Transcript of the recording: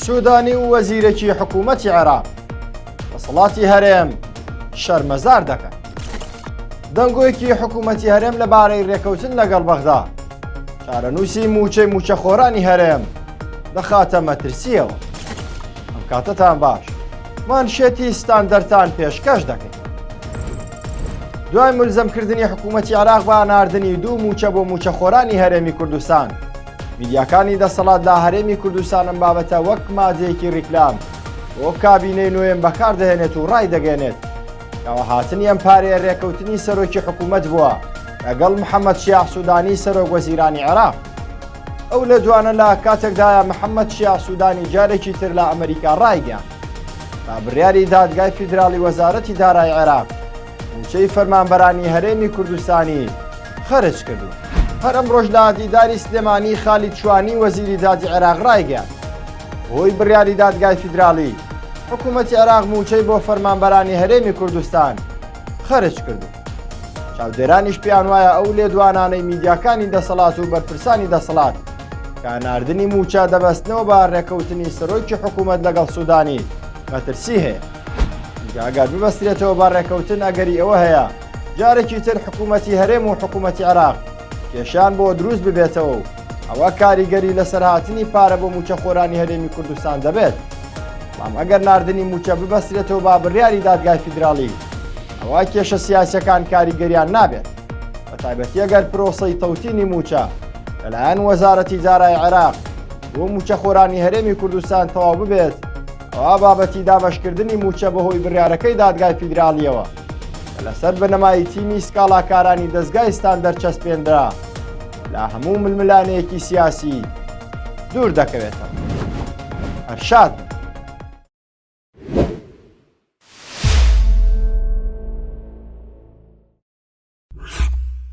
سوودانی و وەزیرێکی حکوومەتی عێراق دەسەڵاتی هەرێم شەرمەزار دەکەن. دەنگۆیەکی حکوومەتی هەرێم لەبارەی رێکەوتن لەگەڵ بەغدا چارەنووسی مووچەی مووچەخۆرانی هەرێم دەخاتە مەترسییەوە. ئەم کاتەتان باش مانشێتی ستاندەرتان پێشکەش دەکەین. دوای ملزەمکردنی حکوومەتی عێراق بە ناردنی دوو مووچە بۆ مووچەخۆرانی هەرێمی کوردستان میدیاکانی دەسەڵات لە هەرێمی کوردستان ئەم بابەتە وەک مادەیەکی ریکلام بۆ کابینەی نوێم بەکاردەهێنێت و ڕایدەگەێنێت کەوا هاتنی ئەم پارەیە رێکەوتنی سەرۆکی حکوومەت بووە لەگەڵ محەممەد شیاع سوودانی سەرۆک وەزیرانی عێراق. ئەو لێدوانە لە کاتێکدایە محەممەد شیاع سوودانی جارێکی تر لە ئەمریکا ڕایگەیاند تا بڕیاری دادگای فیدراڵی وەزارەتی دارای عێراق مووچەی فەرمانبەرانی هەرێمی کوردستانی خەرج کردووە. هەر ئەمڕۆش لە دیداری سلێمانی خالید شوانی وەزیری دادی عێراق ڕایگەیاند بەهۆی بڕیاری دادگای فیدراڵی حکوومەتی عێراق مووچەی بۆ فەرمانبەرانی هەرێمی کوردستان خەرج کردووە. چاودێرانیش پێیان وایە ئەو لێدوانانەی میدیاکانی دەسەڵات و بەرپرسانی دەسەڵات کە ناردنی مووچە دەبەستنەوە بە ڕێکەوتنی سەرۆکی حکوومەت لەگەڵ سوودانی مەترسی هەیە. چونکە ئەگەر ببەسترێتەوە بە ڕێکەوتن ئەگەری ئەوە هەیە جارێکی تر حکوومەتی هەرێم و حکوومەتی عێراق کێشیان بۆ دروست ببێتەوە و ئەوە کاریگەری لەسەر هاتنی پارە بۆ مووچەخۆرانی هەرێمی کوردستان دەبێت. بەڵام ئەگەر ناردنی مووچە ببەسترێتەوە بە بڕیاری دادگای فیدراڵی ئەوا کێشە سیاسیەکان کاریگەریان نابێت بە تایبەتی ئەگەر پرۆسەی تەوتینی مووچە لەلایەن وەزارەتی دارای عێراق بۆ مووچەخۆرانی هەرێمی کوردستان تەواو ببێت ئەوا بابەتی دابەشکردنی مووچە بەهۆی بڕیارەکەی دادگای فیدراڵیەوە کە لەسەر بنەمای تیمی سکاڵاکارانی دەزگای ستاندەر چەسپێنرا لە هەموو ململانێیەکی سیاسی دوور دەکەوێتەوە. هەر شاد بن.